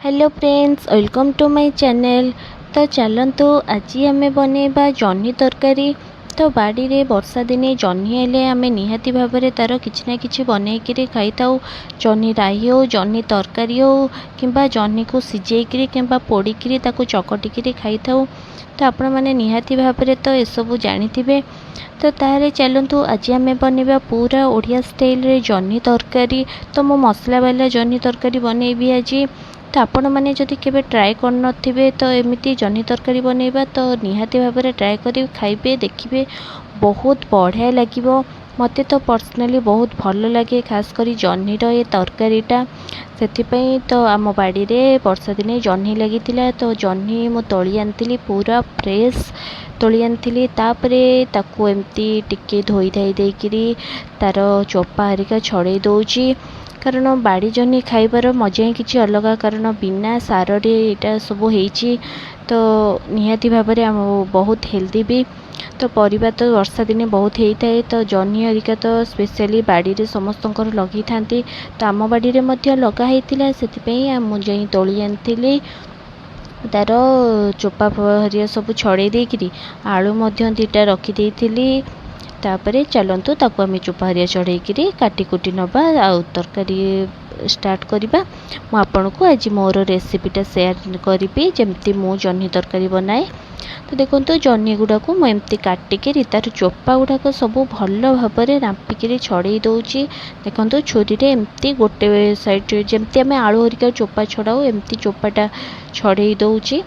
Hello friends, welcome to my channel. ତ ଚାଲନ୍ତୁ, ଆଜି ଆମେ ବନେଇବା ଜହ୍ନି ତରକାରୀ। ତ ବାଡ଼ିରେ ବର୍ଷା ଦିନେ ଜହ୍ନି ହେଲେ ଆମେ ନିହାତି ଭାବରେ ତା'ର କିଛି ନା କିଛି ବନେଇକିରି ଖାଇଥାଉ। ଜହ୍ନି ରାଇ ହେଉ, ଜହ୍ନି ତରକାରୀ ହେଉ, କିମ୍ବା ଜହ୍ନିକୁ ସିଝେଇକିରି କିମ୍ବା ପୋଡ଼ିକିରି ତାକୁ ଚକଟିକିରି ଖାଇଥାଉ। ତ ଆପଣମାନେ ନିହାତି ଭାବରେ ତ ଏସବୁ ଜାଣିଥିବେ। ତ ତାହେଲେ ଚାଲନ୍ତୁ, ଆଜି ଆମେ ବନେଇବା ପୁରା ଓଡ଼ିଆ ଷ୍ଟାଇଲରେ ଜହ୍ନି ତରକାରୀ। ତ ମୁଁ ମସଲା ବାଲା ଜହ୍ନି ତରକାରୀ ବନେଇବି ଆଜି। ତ ଆପଣମାନେ ଯଦି କେବେ ଟ୍ରାଏ କରିନଥିବେ ତ ଏମିତି ଜହ୍ନି ତରକାରୀ ବନେଇବା, ତ ନିହାତି ଭାବରେ ଟ୍ରାଏ କରି ଖାଇବେ, ଦେଖିବେ ବହୁତ ବଢ଼ିଆ ଲାଗିବ। ମୋତେ ତ ପର୍ସନାଲି ବହୁତ ଭଲ ଲାଗେ, ଖାସ୍ କରି ଜହ୍ନିର ଏ ତରକାରୀଟା। ସେଥିପାଇଁ ତ ଆମ ବାଡ଼ିରେ ବର୍ଷା ଦିନେ ଜହ୍ନି ଲାଗିଥିଲା, ତ ଜହ୍ନି ମୁଁ ତୋଳି ଆଣିଥିଲି, ପୁରା ଫ୍ରେଶ୍ ତୋଳି ଆଣିଥିଲି। ତାପରେ ତାକୁ ଏମିତି ଟିକେ ଧୋଇ ଧାଇ ଦେଇକିରି ତା'ର ଚୋପା ହେରିକା ଛଡ଼େଇ ଦେଉଛି, କାରଣ ବାଡ଼ି ଜହ୍ନି ଖାଇବାର ମଜା ହିଁ କିଛି ଅଲଗା, କାରଣ ବିନା ସାରରେ ଏଇଟା ସବୁ ହେଇଛି। ତ ନିହାତି ଭାବରେ ଆମ ବହୁତ ହେଲ୍ଦି ବି। ତ ପରିବା ତ ବର୍ଷା ଦିନେ ବହୁତ ହେଇଥାଏ, ତ ଜହ୍ନି ହେରିକା ତ ସ୍ପେଶିଆଲି ବାଡ଼ିରେ ସମସ୍ତଙ୍କର ଲଗେଇଥାନ୍ତି। ତ ଆମ ବାଡ଼ିରେ ମଧ୍ୟ ଲଗା ହେଇଥିଲା, ସେଥିପାଇଁ ମୁଁ ଯାଇ ତୋଳି ଆଣିଥିଲି। ତା'ର ଚୋପା ହେରିକା ସବୁ ଛଡ଼େଇ ଦେଇକିରି ଆଳୁ ମଧ୍ୟ ଦୁଇଟା ରଖିଦେଇଥିଲି। ତାପରେ ଚାଲନ୍ତୁ, ତାକୁ ଆମେ ଚୋପା ହେରିକା ଛଡ଼େଇକିରି କାଟି କୁଟି ନେବା ଆଉ ତରକାରୀ ଷ୍ଟାର୍ଟ କରିବା। ମୁଁ ଆପଣଙ୍କୁ ଆଜି ମୋର ରେସିପିଟା ସେୟାର କରିବି, ଯେମିତି ମୁଁ ଜହ୍ନି ତରକାରୀ ବନାଏ। ତ ଦେଖନ୍ତୁ, ଜହ୍ନି ଗୁଡ଼ାକୁ ମୁଁ ଏମିତି କାଟିକିରି ତା'ର ଚୋପା ଗୁଡ଼ାକ ସବୁ ଭଲ ଭାବରେ ରାମ୍ପିକିରି ଛଡ଼େଇ ଦେଉଛି। ଦେଖନ୍ତୁ, ଛୁରୀରେ ଏମିତି ଗୋଟେ ସାଇଡ଼୍, ଯେମିତି ଆମେ ଆଳୁ ହେରିକା ଚୋପା ଛଡ଼ାଉ, ଏମିତି ଚୋପାଟା ଛଡ଼େଇ ଦେଉଛି।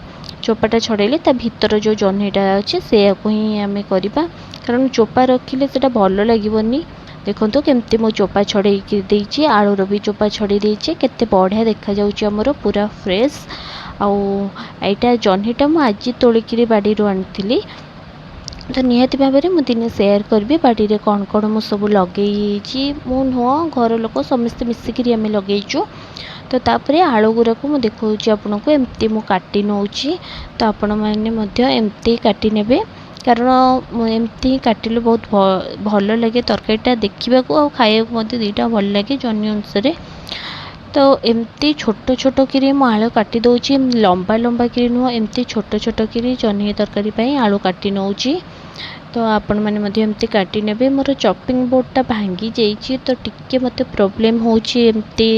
ଚୋପାଟା ଛଡ଼େଇଲେ ତା ଭିତର ଯେଉଁ ଜହ୍ନିଟା ଅଛି, ସେୟାକୁ ହିଁ ଆମେ କରିବା, କାରଣ ଚୋପା ରଖିଲେ ସେଇଟା ଭଲ ଲାଗିବନି। ଦେଖନ୍ତୁ କେମିତି ମୁଁ ଚୋପା ଛଡ଼େଇକି ଦେଇଛି, ଆଳୁର ବି ଚୋପା ଛଡ଼େଇ ଦେଇଛି। କେତେ ବଢ଼ିଆ ଦେଖାଯାଉଛି ଆମର, ପୁରା ଫ୍ରେଶ୍। ଆଉ ଏଇଟା ଜହ୍ନିଟା ମୁଁ ଆଜି ତୋଳିକିରି ବାଡ଼ିରୁ ଆଣିଥିଲି। ତ ନିହାତି ଭାବରେ ମୁଁ ଦିନେ ସେୟାର କରିବି ବାଡ଼ିରେ କ'ଣ କ'ଣ ମୁଁ ସବୁ ଲଗେଇଛି। ମୁଁ ନୁହଁ, ଘର ଲୋକ ସମସ୍ତେ ମିଶିକିରି ଆମେ ଲଗେଇଛୁ। ତ ତାପରେ ଆଳୁ ଗୁଡ଼ାକୁ ମୁଁ ଦେଖାଉଛି ଆପଣଙ୍କୁ, ଏମିତି ମୁଁ କାଟି ନେଉଛି। ତ ଆପଣମାନେ ମଧ୍ୟ ଏମିତି କାଟି ନେବେ, କାରଣ ମୁଁ ଏମିତି ହିଁ କାଟିଲେ ବହୁତ ଭଲ ଲାଗେ ତରକାରୀଟା ଦେଖିବାକୁ ଆଉ ଖାଇବାକୁ ମଧ୍ୟ ଦୁଇଟା ଭଲ ଲାଗେ ଜହ୍ନି ଅନୁସାରେ। ତ ଏମିତି ଛୋଟ ଛୋଟ କିରି ମୁଁ ଆଳୁ କାଟି ଦେଉଛି, ଲମ୍ବା ଲମ୍ବା କିରି ନୁହଁ, ଏମିତି ଛୋଟ ଛୋଟ କିରି ଜହ୍ନି ତରକାରୀ ପାଇଁ ଆଳୁ କାଟି ନେଉଛି। ତ ଆପଣମାନେ ମଧ୍ୟ ଏମିତି କାଟି ନେବେ। ମୋର ଚପିଂ ବୋର୍ଡ଼ଟା ଭାଙ୍ଗି ଯାଇଛି, ତ ଟିକେ ମୋତେ ପ୍ରୋବ୍ଲେମ୍ ହେଉଛି ଏମିତି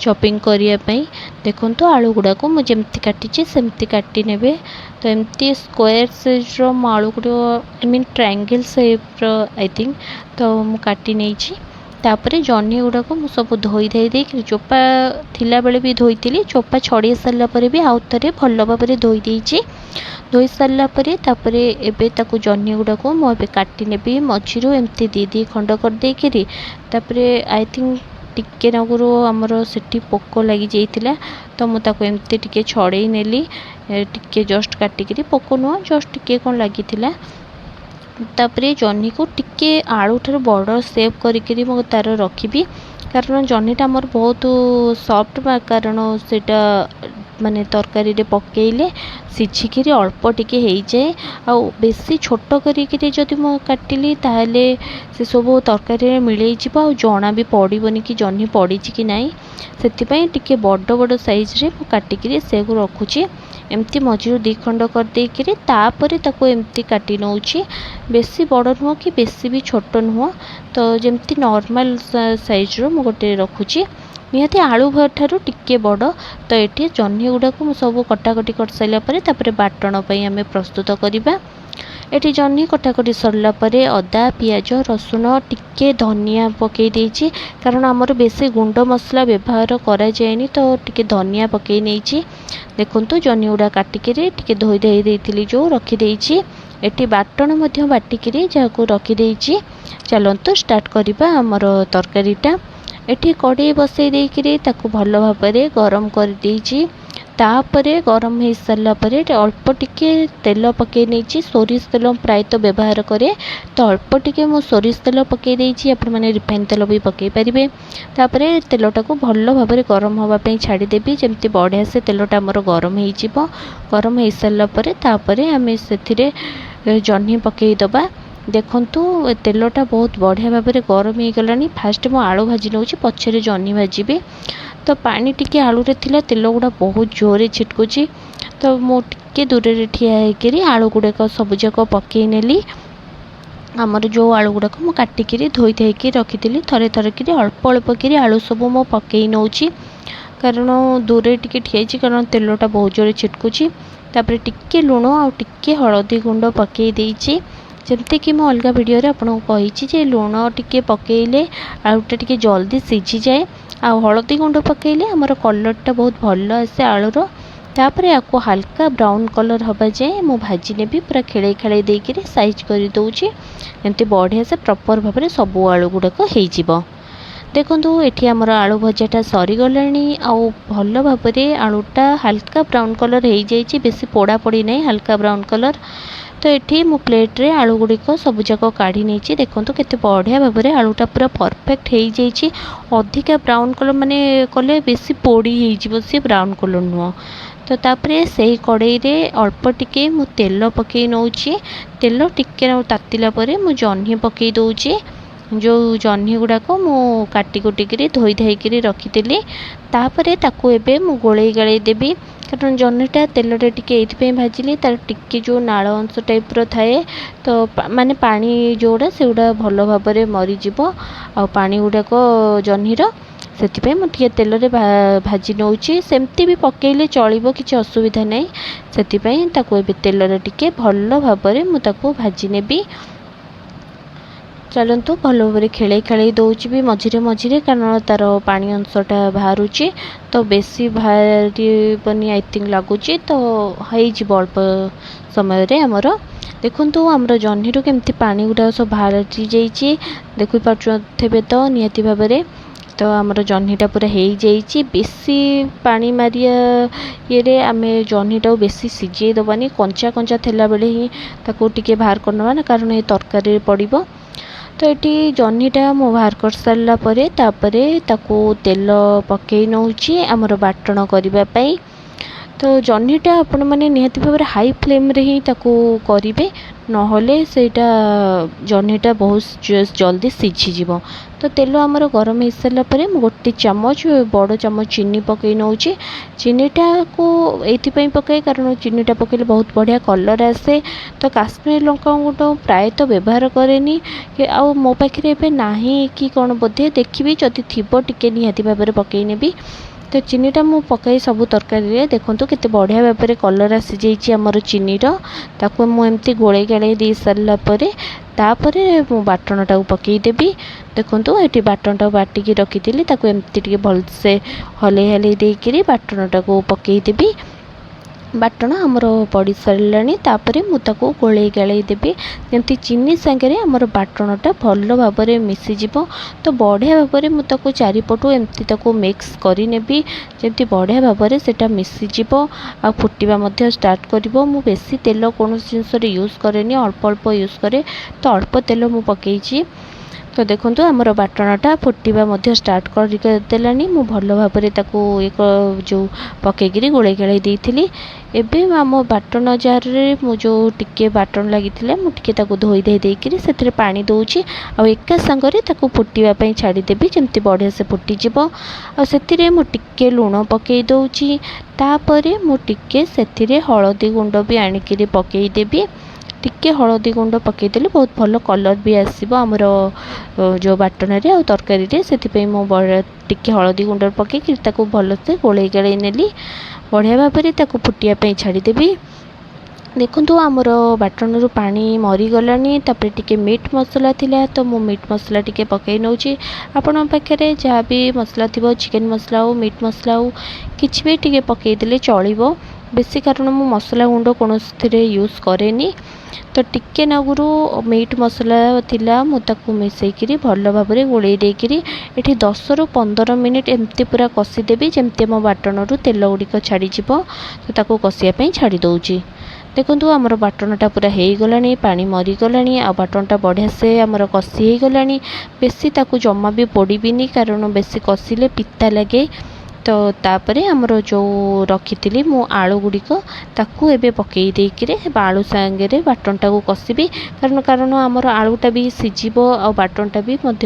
ଚପିଂ କରିବା ପାଇଁ। ଦେଖନ୍ତୁ, ଆଳୁ ଗୁଡ଼ାକୁ ମୁଁ ଯେମିତି କାଟିଛି ସେମିତି କାଟି ନେବେ। ତ ଏମିତି ସ୍କୋୟାର ସାଇଜ୍ର ମୁଁ ଆଳୁ ଗୁଡ଼ିକ, I mean triangle ସେପ୍ର I think, ତ ମୁଁ କାଟି ନେଇଛି। ତାପରେ ଜହ୍ନି ଗୁଡ଼ାକୁ ମୁଁ ସବୁ ଧୋଇ ଧାଇ ଦେଇକି, ଚୋପା ଥିଲାବେଳେ ବି ଧୋଇଥିଲି, ଚୋପା ଛଡ଼େଇ ସାରିଲା ପରେ ବି ଆଉ ଥରେ ଭଲ ଭାବରେ ଧୋଇ ଦେଇଛି। ଧୋଇ ସାରିଲା ପରେ ତାପରେ ଏବେ ତାକୁ ଜହ୍ନି ଗୁଡ଼ାକୁ ମୁଁ ଏବେ କାଟି ନେବି ମଝିରୁ, ଏମିତି ଦୁଇ ଦୁଇ ଖଣ୍ଡ କରିଦେଇକିରି। ତାପରେ I think ଟିକେ ନାଗୁରୁ ଆମର ସେଠି ପୋକ ଲାଗିଯାଇଥିଲା, ତ ମୁଁ ତାକୁ ଏମିତି ଟିକେ ଛଡ଼େଇ ନେଲି, ଟିକେ ଜଷ୍ଟ କାଟିକିରି। ପୋକ ନୁହଁ, ଜଷ୍ଟ ଟିକେ କ'ଣ ଲାଗିଥିଲା। ତାପରେ ଜହ୍ନିକୁ ଟିକେ ଆଳୁଠାରୁ ବଡ଼ ସେପ୍ କରିକିରି ମୁଁ ତା'ର ରଖିବି, କାରଣ ଜହ୍ନିଟା ଆମର ବହୁତ ସଫ୍ଟ, କାରଣ ସେଇଟା ମାନେ ତରକାରୀରେ ପକେଇଲେ ସିଝିକିରି ଅଳ୍ପ ଟିକେ ହେଇଯାଏ। ଆଉ ବେଶୀ ଛୋଟ କରିକିରି ଯଦି ମୁଁ କାଟିଲି, ତାହେଲେ ସେସବୁ ତରକାରୀରେ ମିଳେଇଯିବ ଆଉ ଜଣା ବି ପଡ଼ିବନି କି ଜହ୍ନି ପଡ଼ିଛି କି ନାହିଁ। ସେଥିପାଇଁ ଟିକେ ବଡ଼ ବଡ଼ ସାଇଜ୍ରେ ମୁଁ କାଟିକିରି ସେୟାକୁ ରଖୁଛି। ଏମିତି ମଝିରୁ ଦୁଇ ଖଣ୍ଡ କରିଦେଇକିରି ତାପରେ ତାକୁ ଏମିତି କାଟି ନେଉଛି। ବେଶୀ ବଡ଼ ନୁହଁ କି ବେଶୀ ବି ଛୋଟ ନୁହଁ, ତ ଯେମିତି ନର୍ମାଲ୍ ସାଇଜ୍ର ମୁଁ ଗୋଟେ ରଖୁଛି, ନିହାତି ଆଳୁ ଠାରୁ ଟିକେ ବଡ଼। ତ ଏଠି ଜହ୍ନି ଗୁଡ଼ାକୁ ମୁଁ ସବୁ କଟାକଟି କରିସାରିଲା ପରେ ତାପରେ ବାଟଣ ପାଇଁ ଆମେ ପ୍ରସ୍ତୁତ କରିବା। ଏଠି ଜହ୍ନି କଟାକଟି ସରିଲା ପରେ ଅଦା, ପିଆଜ, ରସୁଣ, ଟିକେ ଧନିଆ ପକାଇ ଦେଇଛି, କାରଣ ଆମର ବେଶୀ ଗୁଣ୍ଡ ମସଲା ବ୍ୟବହାର କରାଯାଏନି, ତ ଟିକେ ଧନିଆ ପକାଇ ନେଇଛି। ଦେଖନ୍ତୁ, ଜହ୍ନି ଗୁଡ଼ା କାଟିକିରି ଟିକେ ଧୋଇ ଧୋଇ ଦେଇଥିଲି ଯେଉଁ ରଖିଦେଇଛି। ଏଠି ବାଟଣ ମଧ୍ୟ ବାଟିକିରି ଯାହାକୁ ରଖିଦେଇଛି। ଚାଲନ୍ତୁ, ଷ୍ଟାର୍ଟ କରିବା ଆମର ତରକାରୀଟା। ଏଠି କଡ଼େଇ ବସେଇ ଦେଇକିରି ତାକୁ ଭଲ ଭାବରେ ଗରମ କରିଦେଇଛି। ତାପରେ ଗରମ ହେଇସାରିଲା ପରେ ଅଳ୍ପ ଟିକେ ତେଲ ପକାଇ ନେଇଛି। ସୋରିଷ ତେଲ ପ୍ରାୟତଃ ବ୍ୟବହାର କରେ, ତ ଅଳ୍ପ ଟିକେ ମୁଁ ସୋରିଷ ତେଲ ପକାଇ ଦେଇଛି। ଆପଣମାନେ ରିଫାଇନ୍ ତେଲ ବି ପକାଇ ପାରିବେ। ତାପରେ ତେଲଟାକୁ ଭଲ ଭାବରେ ଗରମ ହେବା ପାଇଁ ଛାଡ଼ିଦେବି, ଯେମିତି ବଢ଼ିଆ ସେ ତେଲଟା ଆମର ଗରମ ହେଇଯିବ। ଗରମ ହେଇସାରିଲା ପରେ ତାପରେ ଆମେ ସେଥିରେ ଜହ୍ନି ପକାଇଦେବା। ଦେଖନ୍ତୁ, ତେଲଟା ବହୁତ ବଢ଼ିଆ ଭାବରେ ଗରମ ହେଇଗଲାଣି। ଫାଷ୍ଟ ମୁଁ ଆଳୁ ଭାଜି ନେଉଛି, ପଛରେ ଜହ୍ନି ଭାଜିବି। ତ ପାଣି ଟିକେ ଆଳୁରେ ଥିଲା, ତେଲ ଗୁଡ଼ା ବହୁତ ଜୋରରେ ଛିଟକୁଛି। ତ ମୁଁ ଟିକେ ଦୂରରେ ଠିଆ ହେଇକିରି ଆଳୁ ଗୁଡ଼ାକ ସବୁଯାକ ପକେଇ ନେଲି। ଆମର ଯେଉଁ ଆଳୁ ଗୁଡ଼ାକ ମୁଁ କାଟିକିରି ଧୋଇ ଧାଇକି ରଖିଥିଲି, ଥରେ ଥରେ କିରି ଅଳ୍ପ ଅଳ୍ପ କିରି ଆଳୁ ସବୁ ମୁଁ ପକେଇ ନେଉଛି, କାରଣ ଦୂରରେ ଟିକେ ଠିଆ ହେଇଛି, କାରଣ ତେଲଟା ବହୁତ ଜୋରରେ ଛିଟକୁଛି। ତାପରେ ଟିକେ ଲୁଣ ଆଉ ଟିକେ ହଳଦୀ ଗୁଣ୍ଡ ପକେଇ ଦେଇଛି। ଯେମିତିକି ମୁଁ ଅଲଗା ଭିଡ଼ିଓରେ ଆପଣଙ୍କୁ କହିଛି ଯେ ଲୁଣ ଟିକେ ପକେଇଲେ ଆଳୁଟା ଟିକେ ଜଲ୍ଦି ସିଝିଯାଏ, ଆଉ ହଳଦୀ ଗୁଣ୍ଡ ପକେଇଲେ ଆମର କଲର୍ଟା ବହୁତ ଭଲ ଆସେ ଆଳୁର। ତାପରେ ୟାକୁ ହାଲକା ବ୍ରାଉନ୍ କଲର୍ ହେବା ଯାଏଁ ମୁଁ ଭାଜି ନେବି। ପୁରା ଖେଳେଇ ଖେଳେଇ ଦେଇକିରି ସାଇଜ୍ କରିଦେଉଛି, ଯେମିତି ବଢ଼ିଆ ସେ ପ୍ରପର୍ ଭାବରେ ସବୁ ଆଳୁ ଗୁଡ଼ାକ ହେଇଯିବ। ଦେଖନ୍ତୁ, ଏଠି ଆମର ଆଳୁ ଭଜାଟା ସରିଗଲାଣି, ଆଉ ଭଲ ଭାବରେ ଆଳୁଟା ହାଲକା ବ୍ରାଉନ୍ କଲର୍ ହେଇଯାଇଛି, ବେଶୀ ପୋଡ଼ା ପୋଡ଼ି ନାହିଁ, ହାଲକା ବ୍ରାଉନ୍ କଲର୍। ତ ଏଠି ମୁଁ ପ୍ଲେଟ୍ରେ ଆଳୁ ଗୁଡ଼ିକ ସବୁଯାକ କାଢ଼ି ନେଇଛି। ଦେଖନ୍ତୁ କେତେ ବଢ଼ିଆ ଭାବରେ ଆଳୁଟା ପୁରା ପରଫେକ୍ଟ ହେଇଯାଇଛି। ଅଧିକା ବ୍ରାଉନ୍ କଲର୍ ମାନେ କଲେ ବେଶୀ ପୋଡ଼ି ହେଇଯିବ, ସିଏ ବ୍ରାଉନ୍ କଲର୍ ନୁହଁ। ତ ତାପରେ ସେଇ କଡ଼େଇରେ ଅଳ୍ପ ଟିକେ ମୁଁ ତେଲ ପକେଇ ନେଉଛି। ତେଲ ଟିକେ ତାତିଲା ପରେ ମୁଁ ଜହ୍ନି ପକେଇ ଦେଉଛି, ଯେଉଁ ଜହ୍ନି ଗୁଡ଼ାକ ମୁଁ କାଟି କୁଟିକିରି ଧୋଇ ଧାଇକିରି ରଖିଥିଲି। ତାପରେ ତାକୁ ଏବେ ମୁଁ ଗୋଳେଇ ଗାଳେଇ ଦେବି, କାରଣ ଜହ୍ନିଟା ତେଲରେ ଟିକେ ଏଇଥିପାଇଁ ଭାଜିଲି, ତାର ଟିକେ ଯେଉଁ ନାଳ ଅଂଶ ଟାଇପ୍ର ଥାଏ, ତ ମାନେ ପାଣି ଯେଉଁଗୁଡ଼ା ସେଗୁଡ଼ା ଭଲ ଭାବରେ ମରିଯିବ ଆଉ ପାଣି ଗୁଡ଼ାକ ଜହ୍ନିର, ସେଥିପାଇଁ ମୁଁ ଟିକେ ତେଲରେ ଭାଜି ନେଉଛି। ସେମିତି ବି ପକେଇଲେ ଚଳିବ, କିଛି ଅସୁବିଧା ନାହିଁ। ସେଥିପାଇଁ ତାକୁ ଏବେ ତେଲରେ ଟିକେ ଭଲ ଭାବରେ ମୁଁ ତାକୁ ଭାଜି ନେବି। ଚାଲନ୍ତୁ, ଭଲ ଭାବରେ ଖେଳେଇ ଖେଳେଇ ଦେଉଛି ବି ମଝିରେ ମଝିରେ, କାରଣ ତା'ର ପାଣି ଅଂଶଟା ବାହାରୁଛି। ତ ବେଶୀ ବାହାରିବନି I think ଲାଗୁଛି, ତ ହେଇଯିବ ଅଳ୍ପ ସମୟରେ ଆମର। ଦେଖନ୍ତୁ ଆମର ଜହ୍ନିରୁ କେମିତି ପାଣି ଗୁଡ଼ାକ ସବୁ ବାହାରି ଯାଇଛି, ଦେଖିପାରୁଥିବେ ତ ନିହାତି ଭାବରେ। ତ ଆମର ଜହ୍ନିଟା ପୁରା ହେଇଯାଇଛି। ବେଶୀ ପାଣି ମାରିଆ ଇଏରେ ଆମେ ଜହ୍ନିଟାକୁ ବେଶୀ ସିଝେଇ ଦେବାନି, କଞ୍ଚା କଞ୍ଚା ଥିଲାବେଳେ ହିଁ ତାକୁ ଟିକେ ବାହାର କରିନେବା ନା, କାରଣ ଏ ତରକାରୀରେ ପଡ଼ିବ। ତ ଏଠି ଜହ୍ନିଟା ମୁଁ ବାହାର କରିସାରିଲା ପରେ ତାପରେ ତାକୁ ତେଲ ପକେଇ ନେଉଛି ଆମର ବାଟଣ କରିବା ପାଇଁ। ତ ଜହ୍ନିଟା ଆପଣମାନେ ନିହାତି ଭାବରେ ହାଇ ଫ୍ଲେମ୍ରେ ହିଁ ତାକୁ କରିବେ, ନହେଲେ ସେଇଟା ଜହ୍ନିଟା ବହୁତ ଜଲ୍ଦି ସିଝିଯିବ। ତ ତେଲ ଆମର ଗରମ ହେଇସାରିଲା ପରେ ମୁଁ ଗୋଟେ ଚାମଚ, ବଡ଼ ଚାମଚ ଚିନି ପକେଇ ନେଉଛି। ଚିନିଟାକୁ ଏଇଥିପାଇଁ ପକାଏ, କାରଣ ଚିନିଟା ପକେଇଲେ ବହୁତ ବଢ଼ିଆ କଲର୍ ଆସେ। ତ କାଶ୍ମୀର ଲଙ୍କା ଗୁଣ୍ଡ ପ୍ରାୟତଃ ବ୍ୟବହାର କରେନି, ଆଉ ମୋ ପାଖରେ ଏବେ ନାହିଁ କି କ'ଣ ବୋଧେ, ଦେଖିବି ଯଦି ଥିବ ଟିକେ ନିହାତି ଭାବରେ ପକେଇ ନେବି। ତ ଚିନିଟା ମୁଁ ପକାଇ ସବୁ ତରକାରୀରେ। ଦେଖନ୍ତୁ କେତେ ବଢ଼ିଆ ଭାବରେ କଲର୍ ଆସିଯାଇଛି ଆମର ଚିନିର। ତାକୁ ମୁଁ ଏମିତି ଗୋଳେଇ ଗାଳେଇ ଦେଇ ସାରିଲା ପରେ ତାପରେ ମୁଁ ବାଟଣଟାକୁ ପକେଇଦେବି। ଦେଖନ୍ତୁ, ଏଠି ବାଟଣଟାକୁ ବାଟିକି ରଖିଥିଲି, ତାକୁ ଏମିତି ଟିକେ ଭଲସେ ହଲେଇ ହଲେଇ ଦେଇକିରି ବାଟଣଟାକୁ ପକେଇଦେବି। ବାଟଣ ଆମର ପଡ଼ି ସାରିଲାଣି, ତାପରେ ମୁଁ ତାକୁ ଗୋଳେଇ ଗାଳେଇ ଦେବି, ଯେମିତି ଚିନି ସାଙ୍ଗରେ ଆମର ବାଟଣଟା ଭଲ ଭାବରେ ମିଶିଯିବ। ତ ବଢ଼ିଆ ଭାବରେ ମୁଁ ତାକୁ ଚାରିପଟୁ ଏମିତି ତାକୁ ମିକ୍ସ କରିନେବି, ଯେମିତି ବଢ଼ିଆ ଭାବରେ ସେଇଟା ମିଶିଯିବ ଆଉ ଫୁଟିବା ମଧ୍ୟ ଷ୍ଟାର୍ଟ କରିବ। ମୁଁ ବେଶୀ ତେଲ କୌଣସି ଜିନିଷରେ ୟୁଜ୍ କରେନି, ଅଳ୍ପ ଅଳ୍ପ ୟୁଜ୍ କରେ, ତ ଅଳ୍ପ ତେଲ ମୁଁ ପକେଇଛି। ତ ଦେଖନ୍ତୁ ଆମର ବାଟଣଟା ଫୁଟିବା ମଧ୍ୟ ଷ୍ଟାର୍ଟ କରିଦେଲାଣି। ମୁଁ ଭଲ ଭାବରେ ତାକୁ ଏକ ଯେଉଁ ପକେଇକିରି ଗୋଳେଇ ଗାଳେଇ ଦେଇଥିଲି। ଏବେ ଆମ ବାଟଣ ଜାରରେ ମୁଁ ଯେଉଁ ଟିକେ ବାଟଣ ଲାଗିଥିଲା, ମୁଁ ଟିକେ ତାକୁ ଧୋଇ ଧାଇ ଦେଇକିରି ସେଥିରେ ପାଣି ଦେଉଛି, ଆଉ ଏକା ସାଙ୍ଗରେ ତାକୁ ଫୁଟିବା ପାଇଁ ଛାଡ଼ିଦେବି, ଯେମିତି ବଢ଼ିଆ ସେ ଫୁଟିଯିବ। ଆଉ ସେଥିରେ ମୁଁ ଟିକେ ଲୁଣ ପକେଇ ଦେଉଛି। ତାପରେ ମୁଁ ଟିକେ ସେଥିରେ ହଳଦୀ ଗୁଣ୍ଡ ବି ଆଣିକିରି ପକେଇଦେବି। ଟିକେ ହଳଦୀ ଗୁଣ୍ଡ ପକେଇଦେଲେ ବହୁତ ଭଲ କଲର୍ ବି ଆସିବ ଆମର ଯେଉଁ ବାଟଣରେ ଆଉ ତରକାରୀରେ। ସେଥିପାଇଁ ମୁଁ ଟିକେ ହଳଦୀ ଗୁଣ୍ଡ ପକେଇକି ତାକୁ ଭଲସେ ଗୋଳେଇ ଗାଳେଇ ନେଲି। ବଢ଼ିଆ ଭାବରେ ତାକୁ ଫୁଟିବା ପାଇଁ ଛାଡ଼ିଦେବି। ଦେଖନ୍ତୁ ଆମର ବାଟଣରୁ ପାଣି ମରିଗଲାଣି। ତାପରେ ଟିକେ ମିଟ୍ ମସଲା ଥିଲା, ତ ମୁଁ ମିଟ୍ ମସଲା ଟିକେ ପକେଇ ନେଉଛି। ଆପଣଙ୍କ ପାଖରେ ଯାହା ବି ମସଲା ଥିବ, ଚିକେନ୍ ମସଲା ହେଉ, ମିଟ୍ ମସଲା ହେଉ, କିଛି ବି ଟିକେ ପକେଇଦେଲେ ଚଳିବ। ବେଶୀ କାରଣ ମୁଁ ମସଲା ଗୁଣ୍ଡ କୌଣସିଥିରେ ୟୁଜ୍ କରେନି। ତ ଟିକେ ନାଗୁରୁ ମିଟ୍ ମସଲା ଥିଲା, ମୁଁ ତାକୁ ମିଶାଇକିରି ଭଲ ଭାବରେ ଗୋଳେଇ ଦେଇକିରି ଏଠି 10ରୁ 15 ମିନିଟ୍ ଏମିତି ପୁରା କଷିଦେବି, ଯେମିତି ଆମ ବାଟଣରୁ ତେଲ ଗୁଡ଼ିକ ଛାଡ଼ିଯିବ। ତ ତାକୁ କଷିବା ପାଇଁ ଛାଡ଼ି ଦେଉଛି। ଦେଖନ୍ତୁ ଆମର ବାଟଣଟା ପୁରା ହେଇଗଲାଣି, ପାଣି ମରିଗଲାଣି, ଆଉ ବାଟଣଟା ବଢ଼ିଆ ସେ ଆମର କଷି ହେଇଗଲାଣି। ବେଶୀ ତାକୁ ଜମା ବି ପୋଡ଼ିବିନି, କାରଣ ବେଶୀ କଷିଲେ ପିତା ଲାଗେ। ତ ତାପରେ ଆମର ଯେଉଁ ରଖିଥିଲି ମୁଁ ଆଳୁ ଗୁଡ଼ିକ, ତାକୁ ଏବେ ପକାଇ ଦେଇକିରି ଆଳୁ ସାଙ୍ଗରେ ବାଟଣଟାକୁ କଷିବି। କାରଣ ଆମର ଆଳୁଟା ବି ସିଝିବ ଆଉ ବାଟଣଟା ବି ମଧ୍ୟ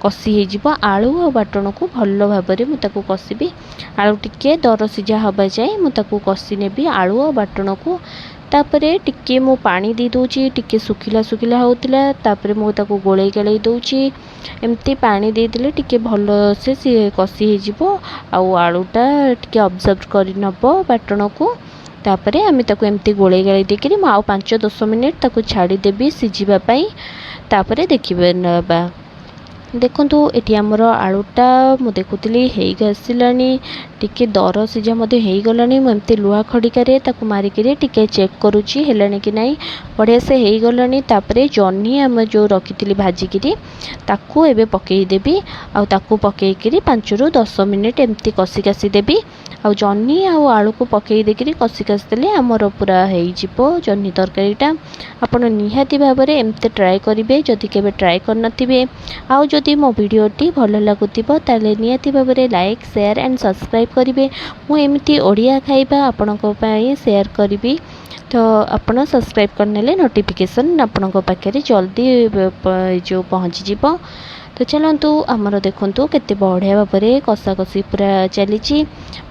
କଷି ହେଇଯିବ। ଆଳୁ ଆଉ ବାଟଣକୁ ଭଲ ଭାବରେ ମୁଁ ତାକୁ କଷିବି। ଆଳୁ ଟିକେ ଦର ସିଝା ହେବା ଯାଏଁ ମୁଁ ତାକୁ କଷି ନେବି ଆଳୁ ଆଉ ବାଟଣକୁ। ତାପରେ ଟିକେ ମୁଁ ପାଣି ଦେଇ ଦେଉଛି। ଟିକେ ଶୁଖିଲା ଶୁଖିଲା ହେଉଥିଲା। ତାପରେ ମୁଁ ତାକୁ ଗୋଳେଇ ଗାଳେଇ ଦେଉଛି। ଏମିତି ପାଣି ଦେଇଦେଲେ ଟିକେ ଭଲସେ ସିଏ କଷି ହେଇଯିବ ଆଉ ଆଳୁଟା ଟିକେ ଅବଜର୍ଭ କରିନେବ ବାଟଣକୁ। ତାପରେ ଆମେ ତାକୁ ଏମିତି ଗୋଳେଇ ଗାଳେଇ ଦେଇକିରି ମୁଁ ଆଉ 5-10 ମିନିଟ୍ ତାକୁ ଛାଡ଼ିଦେବି ସିଝିବା ପାଇଁ। ତାପରେ ଦେଖିବେ ନେବା। ଦେଖନ୍ତୁ, ଏଠି ଆମର ଆଳୁଟା ମୁଁ ଦେଖୁଥିଲି ହେଇକି ଆସିଲାଣି, ଟିକେ ଦର ସିଝା ମଧ୍ୟ ହେଇଗଲାଣି। ମୁଁ ଏମିତି ଲୁହା ଖଡ଼ିକାରେ ତାକୁ ମାରିକିରି ଟିକେ ଚେକ୍ କରୁଛି ହେଲାଣି କି ନାହିଁ। ବଢ଼ିଆ ସେ ହେଇଗଲାଣି। ତାପରେ ଜହ୍ନି ଆମେ ଯେଉଁ ରଖିଥିଲି ଭାଜିକିରି, ତାକୁ ଏବେ ପକାଇଦେବି। ଆଉ ତାକୁ ପକାଇକିରି 5ରୁ 10 ମିନିଟ୍ ଏମିତି କଷି କାଷି ଦେବି। ଆଉ ଜହ୍ନି ଆଉ ଆଳୁକୁ ପକାଇ ଦେଇକିରି କଷି କାଷି ଦେଲେ ଆମର ପୁରା ହେଇଯିବ ଜହ୍ନି ତରକାରୀଟା। ଆପଣ ନିହାତି ଭାବରେ ଏମିତି ଟ୍ରାଏ କରିବେ ଯଦି କେବେ ଟ୍ରାଏ କରିନଥିବେ। ଆଉ ଯଦି ମୋ ଭିଡ଼ିଓଟି ଭଲ ଲାଗୁଥିବ, ତାହେଲେ ନିହାତି ଭାବରେ ଲାଇକ୍, ସେୟାର ଆଣ୍ଡ ସବସ୍କ୍ରାଇବ୍ କରିବେ। ମୁଁ ଏମିତି ଓଡ଼ିଆ ଖାଇବା ଆପଣଙ୍କ ପାଇଁ ସେୟାର କରିବି, ତ ଆପଣ ସବସ୍କ୍ରାଇବ୍ କରିନେଲେ ନୋଟିଫିକେସନ୍ ଆପଣଙ୍କ ପାଖରେ ଜଲ୍ଦି ଯେଉଁ ପହଞ୍ଚିଯିବ। ତ ଚାଲନ୍ତୁ, ଆମର ଦେଖନ୍ତୁ କେତେ ବଢ଼ିଆ ଭାବରେ କଷାକଷି ପୁରା ଚାଲିଛି।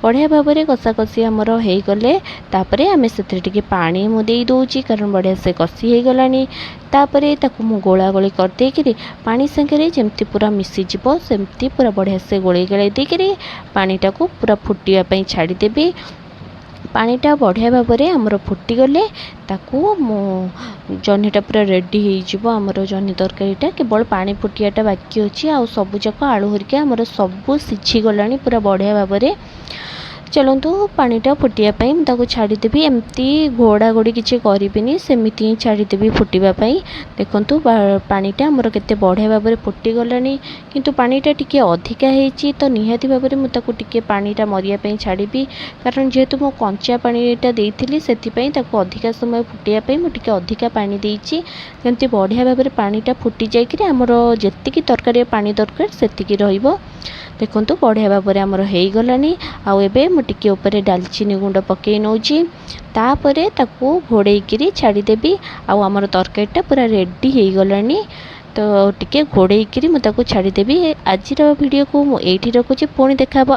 ବଢ଼ିଆ ଭାବରେ କଷାକଷି ଆମର ହେଇଗଲେ ତାପରେ ଆମେ ସେଥିରେ ଟିକେ ପାଣି ମୁଁ ଦେଇ ଦେଉଛି, କାରଣ ବଢ଼ିଆ ସେ କଷି ହେଇଗଲାଣି। ତାପରେ ତାକୁ ମୁଁ ଗୋଳା ଗୋଳି କରିଦେଇକିରି ପାଣି ସାଙ୍ଗରେ ଯେମିତି ପୁରା ମିଶିଯିବ, ସେମିତି ପୁରା ବଢ଼ିଆ ସେ ଗୋଳେଇ ଗାଳେଇ ଦେଇକିରି ପାଣିଟାକୁ ପୁରା ଫୁଟିବା ପାଇଁ ଛାଡ଼ିଦେବି। ପାଣିଟା ବଢ଼ିଆ ଭାବରେ ଆମର ଫୁଟିଗଲେ ତାକୁ ମୁଁ ଜହ୍ନିଟା ପୁରା ରେଡ଼ି ହେଇଯିବ। ଆମର ଜହ୍ନି ତରକାରୀଟା କେବଳ ପାଣି ଫୁଟିବାଟା ବାକି ଅଛି। ଆଉ ସବୁଯାକ ଆଳୁ ହେରିକା ଆମର ସବୁ ସିଝିଗଲାଣି ପୁରା ବଢ଼ିଆ ଭାବରେ। ଚାଲନ୍ତୁ, ପାଣିଟା ଫୁଟିବା ପାଇଁ ମୁଁ ତାକୁ ଛାଡ଼ିଦେବି। ଏମିତି ଘୋଡ଼ା ଘୋଡ଼ି କିଛି କରିବିନି, ସେମିତି ହିଁ ଛାଡ଼ିଦେବି ଫୁଟିବା ପାଇଁ। ଦେଖନ୍ତୁ, ପାଣିଟା ଆମର କେତେ ବଢ଼ିଆ ଭାବରେ ଫୁଟିଗଲାଣି। କିନ୍ତୁ ପାଣିଟା ଟିକେ ଅଧିକା ହେଇଛି, ତ ନିହାତି ଭାବରେ ମୁଁ ତାକୁ ଟିକେ ପାଣିଟା ମରିବା ପାଇଁ ଛାଡ଼ିବି, କାରଣ ଯେହେତୁ ମୁଁ କଞ୍ଚା ପାଣିଟା ଦେଇଥିଲି, ସେଥିପାଇଁ ତାକୁ ଅଧିକା ସମୟ ଫୁଟିବା ପାଇଁ ମୁଁ ଟିକେ ଅଧିକା ପାଣି ଦେଇଛି। ଯେମିତି ବଢ଼ିଆ ଭାବରେ ପାଣିଟା ଫୁଟି ଯାଇକିରି ଆମର ଯେତିକି ତରକାରୀରେ ପାଣି ଦରକାର ସେତିକି ରହିବ। ଦେଖନ୍ତୁ, ବଢ଼ିଆ ଭାବରେ ଆମର ହେଇଗଲାଣି। ଆଉ ଏବେ ମୁଁ ଟିକେ ଉପରେ ଡାଲଚିନି ଗୁଣ୍ଡ ପକାଇ ନେଉଛି। ତାପରେ ତାକୁ ଘୋଡ଼େଇକିରି ଛାଡ଼ିଦେବି। ଆଉ ଆମର ତରକାରୀଟା ପୁରା ରେଡ଼ି ହେଇଗଲାଣି। ତ ଟିକେ ଘୋଡ଼େଇକିରି ମୁଁ ତାକୁ ଛାଡ଼ିଦେବି। ଆଜିର ଭିଡ଼ିଓକୁ ମୁଁ ଏଇଠି ରଖୁଛି। ପୁଣି ଦେଖା ହେବ।